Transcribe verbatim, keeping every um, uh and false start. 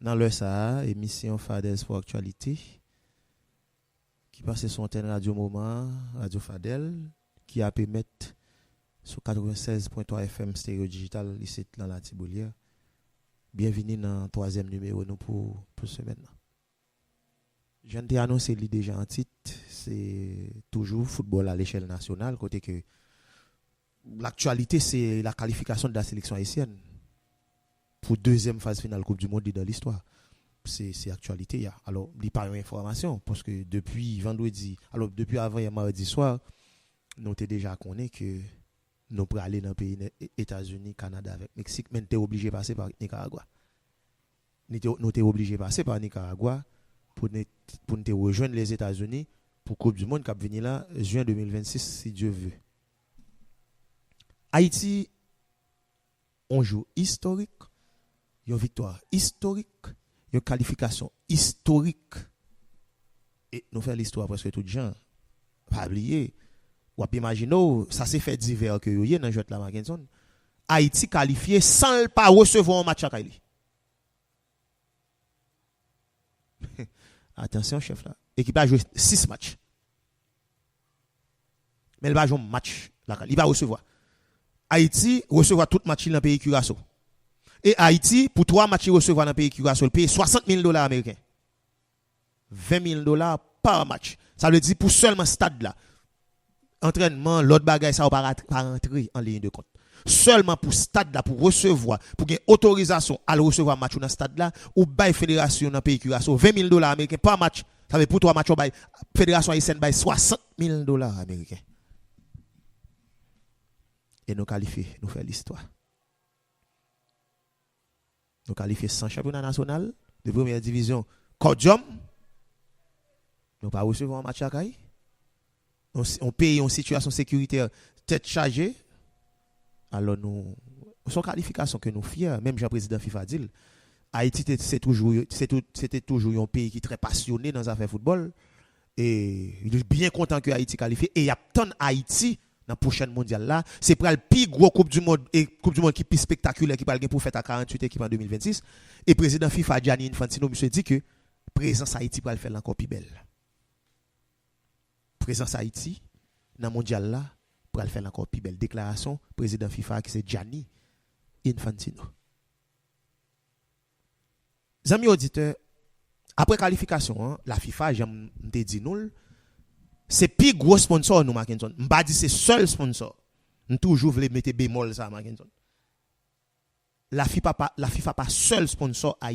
Nan lè sa a, emisyon Fadèl Sport Actualité, ki pase sou antèn Radyo Moman, Radyo Fadèl, ki ap emèt sou katrevennsèz pwen twa F M Stereo Digital, isit nan Latiboulyè. Byenvini nan twazyèm nimewo nou pou, pou semèn nan. Jan n te anonse li deja an tit, se toujou foutbòl alechèl nasyonal, kote ke laktyalite, se la kalifikasyon de la seleksyon ayisyèn pou dezyèm faz final Koup di Mond li dan listwa. Se, se aktyalite a. Alò, li pa yon enfòmasyon, paske depi vandredi, alò, depi avanyè madi swa, nou te deja konnen ke nou prale nan peyi Ne-, Etazini, Kanada avèk Meksik, men n te oblije pase pa Nikaragwa. Nou te, nou te oblije pase pa Nikaragwa pou ne, pou n te rejwenn Lezetazini pou Koup di Mond k ap vini la, jen de mil vennsis, si Dye vle. Ayiti, yon jou istorik, yon viktwa istorik, yon kalifikasyon istorik. E nou fè listwa prèske tout jan. Pa bliye, w ap imajine w, sa se fè divè ke yo ye nan jwèt la, Mackenson. Ayiti kalifye san l pa resevwa yon match lakay li. Atansyon, chèf la. Ekip la jwe sis match. Men l pa jwe yon match lakay. Li pa resevwa. Ayiti resevwa tout match li nan peyi Kiraso. E Ayiti, pou twa match li resevwa nan peyi Kiraso, li peye swasant mil dola ameriken. Ven mil dola pa match. Sa vle di pou sèlman stad la. Antrènman, lòt bagay sa yo pa rat-, pa rantre an liy de kont. Sèlman pou stad la, pou resevwa, pou gen otorizasyon al resevwa match ou nan stad la, ou bay federasyon nan peyi Kiraso ven mil dola ameriken pa match. Sa vle pou twa match ou bay, federasyon ayisyèn bay swasant mil dola ameriken. E nou kalifye, nou fè listwa. Nou kalifye san chanpyona nasyonal de premyè divizyon, kòdyòm. Nou pa resevwa yon match lakay. Yon si-, yon peyi, yon sitiyasyon sekiritè tèt chaje. Alò nou, se yon kalifikasyon ke nou fyè, menm jan prezidan fifa di l. Ayiti te, se toujou, se tou-, se te toujou yon peyi ki trè pasyone nan zafè foutbòl. E li byen kontan ke Ayiti kalifye e y ap tann Ayiti nan pwochèn mondyal la. Se pral pi gwo koup di mond, e koup di mond ki pi spektakilè ki pral gen pou fèt a karanntuit ekip an de mil vennsis. E prezidan fifa Gianni Infantino, misye di ke prezans Ayiti pral fè l ankò pi bèl. Prezans Ayiti nan mondyal la pral fè l ankò pi bèl. Deklarasyon prezidan fifa ki se Gianni Infantino. Zanmi oditè, apre kalifikasyon an, la fifa, jan m te di nou l, se pi gwo sponsò nou, Mackenson. M pa di se sèl sponsò. M toujou vle mete bemòl sa, Mackenson. La fifa pa, la fifa pa sèl sponsò Ayiti.